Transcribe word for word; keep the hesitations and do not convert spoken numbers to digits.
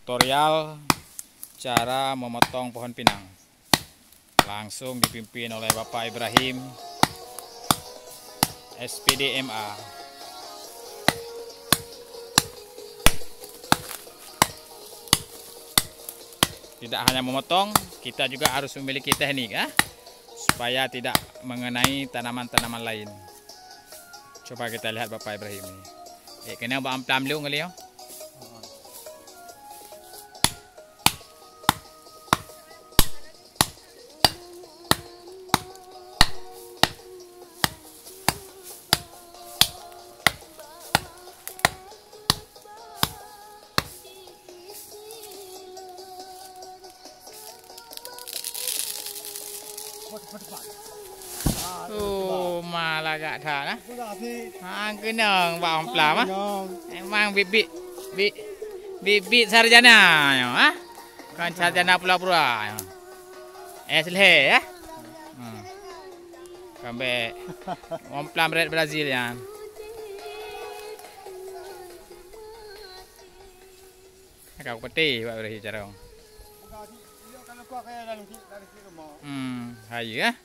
Tutorial cara memotong pohon pinang langsung dipimpin oleh Bapak Ibrahim, S P D M A. Tidak hanya memotong, kita juga harus memiliki teknik, ah, supaya tidak mengenai tanaman-tanaman lain. Coba kita lihat Bapak Ibrahim ni. Eh, kena bak amplam dulu kali ya. Oh, ma lagak that lah. Ha, keunong bak amplam ah. Memang bibit, bi-, bibit sarjana nyoe ah. Kon sarjana pura-pura nyoe. S lhèe ya. Hmm. Kambek. Amplam red Brazil nyan. Ka putih bak Ibrahim carông. Hmm, hayeue ah.